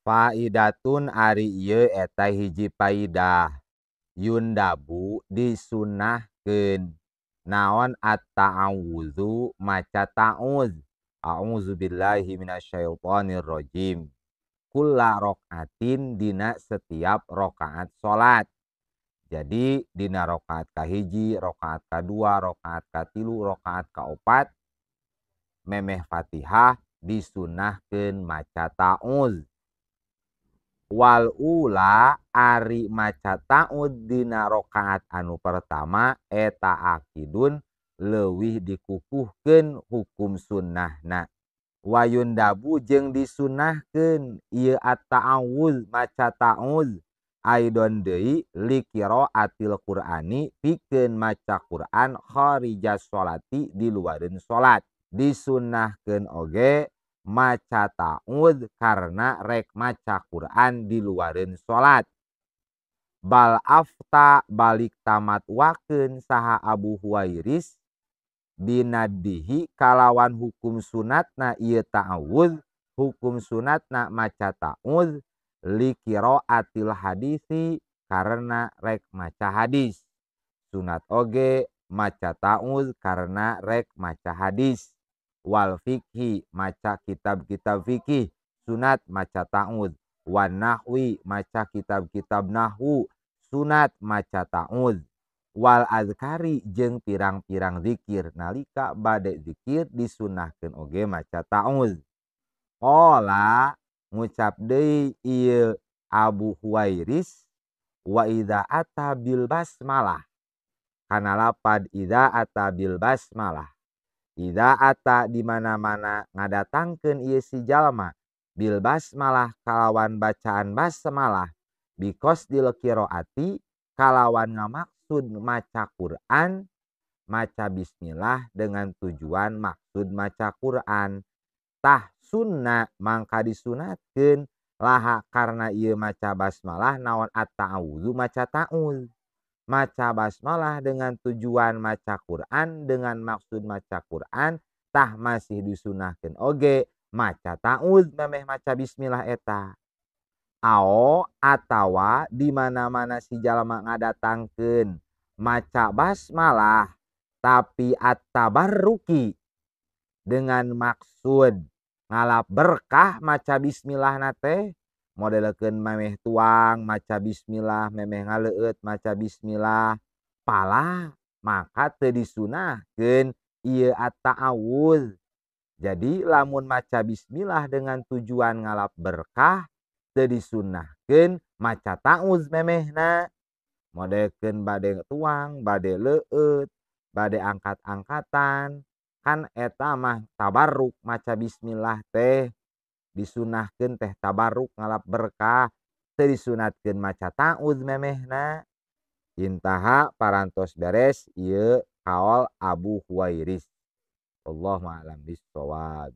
Faidatun ari ieu eta hiji faidah yundabu disunahkeun naon at-ta'awudzu maca ta'udz a'udzubillahi minasyaitonirrajim kulla rokaatin dina setiap rokaat salat. Jadi dina rokaat kahiji, rokaat kadua, rokaat katilu, rokaat kaopat memeh Fatihah disunahkeun maca ta'udz. Wal ula ari maca ta'udz dina rokaat anu pertama eta akidun leuwih dikukuhkeun hukum sunnahna. Wayundabu jeung disunahkeun ieu at-ta'awudz maca ta'udz aidon deui liqiraatil Qur'ani pikeun maca Qur'an kharijas sholati di luareun salat. Disunahkeun oge maca ta'udz karena rek maca Qur'an di luareun salat. Bal afta balik tamatwakeun saha Abu Huwairis binadihi kalawan hukum sunatna ieu ta'awudz, hukum sunatna maca ta'udz liqiraatil hadisi karena rek maca hadis. Sunat oge maca ta'udz karena rek maca hadis. Wal fikhi maca kitab-kitab fikih sunat maca ta'udz. Wan nahwi maca kitab-kitab nahwu sunat maca ta'udz. Wal azkari jeung pirang-pirang zikir nalika bade zikir disunahkeun oge maca ta'udz. Qala ngucap deui ieu Abu Huwairis wa idza ata bil basmalah kana lapad idza ata bil basmalah. Idza ata di mana-mana ngadatangkeun ieu si jalma bil basmalah kalawan bacaan basmalah biqasdil qiraati kalawan ngamaksud maca Quran, maca bismillah dengan tujuan maksud maca Quran. Tah sunnah mangka disunatkeun laha karena ieu maca basmalah naon at-ta'awudzu maca ta'udz. Maca basmalah dengan tujuan maca Quran dengan maksud maca Quran tah masih disunahkeun oge maca ta'udz memeh maca bismillah eta. Ao atawa di mana-mana si jalma ngadatangkeun maca basmalah tapi at-tabarruki dengan maksud ngalap berkah maca bismillah teh modelekeun memeh tuang maca bismillah, memeh ngaleueut maca bismillah, pala maka teu disunahkeun ieu at-ta'awudz. Jadi lamun maca bismillah dengan tujuan ngalap berkah teu disunahkeun maca ta'udz memehna. Modelkeun bade tuang, bade leueut, bade angkat-angkatan, kan eta mah tabarruk maca bismillah teh disunahkeun teh tabarruk ngalap berkah, teu disunatkeun maca ta'udz memehna. Intaha parantos beres ieu kaol Abu Huwairis. Wallahu a'lam bissawab.